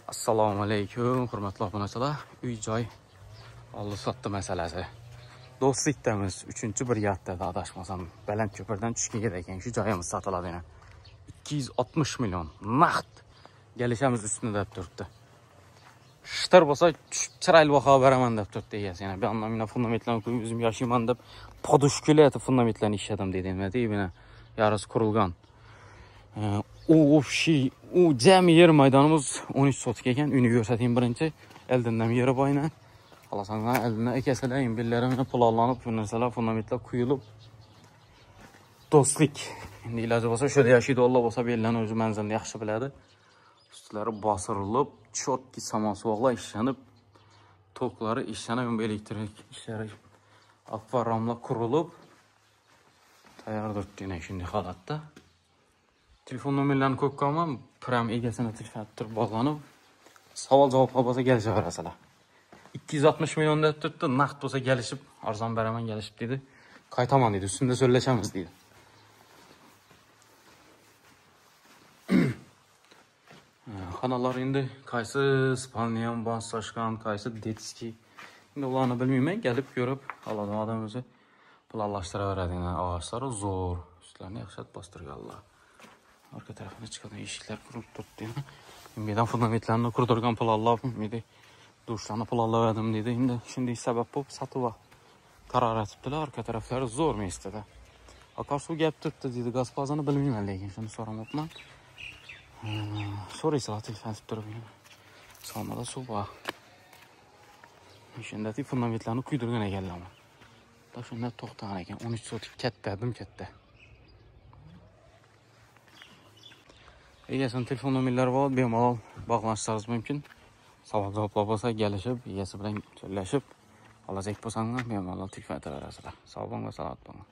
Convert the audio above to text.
Assalomu alaykum, hurmatli obunachilar. Uy-joy oldi-sotdi masalasi. Do'stlikdamiz, 3-brigadda adashmasam, baland ko'pirdan tushgan yer ekan. Shu joyimiz sotiladi yana. 260 million naqd kelishamiz ustida deb turibdi. Shitir bo'lsa chiroyli baho beraman deb turibdi egasi. Yana bir anlamda fundamentlarni qo'yib o'zim yashayman deb podushkalar fundamentlarni ishladim dedi. Nima deydi, mana yarasi qurilgan. U общий u jami yer maydonimiz 13 sotik ekan. Uyni ko'rsating birinchi. Eldindan yeri boyna. Xohlasanlar eldindan ekasalar, billari bilan planlanib, bu narsalar fundamentlar quyilib. Do'stlik. Endi iloji bo'lsa o'sha yashaydi, Alloh bo'lsa bellarni o'zi manzilni yaxshi biladi. Ustlari bosirilib, chotki samosvoqlar ishlanib, toklari ishlanib, elektrik ishlari akvaramlar qurilib tayyor turibdi yana shunday holatda. Telefon nomerlarini qo'yib qo'yaman, prям egasini telefon turib bog'lanib, savol javoblar bo'lsa kelishaverasizlar. 260 million deb turibdi, naqd bo'lsa kelishib, arzon beraman kelishib dedi. Qaytaman dedi, ustunda so'zlashamiz dedi. Xonalar endi qaysi spalniya boshlashgan, qaysi detskiy, endi ularni bilmayman, kelib ko'rib, Allohdan odam o'zi planlashtiraveradi. Og'ochlari zo'r, ustlarini yaxshi bostirganlar. Arka tarafına chiqadigan eshiklar qurilib turibdi. Endi fundamentlarni qurdirgan planlab, endi dushlarni planladim dedi. Endi shunday sabab bo'lib sotib qaror etibdilar. Arka taraflari zo'r mestada. Oqar suv kelib turibdi dedi. Gaz plazani bilmayman, lekin shuni so'ramabman. So'raysalar telefon etib turib. Salmada suv bor. Shunda fundamentlarni kuydirgan ekanlar. Da shunda to'xtagan ekan. 13 sotik katta, dim katta. Egasinin telefon nomerlari bor, bemalol bog'lanishingiz mumkin. Savol javoblar bo'lsa kelishib, egasi bilan so'zlashib, olajak bo'lsanglar bemalol telefon etaverasizlar. Sog' bo'ling va salomat bo'ling.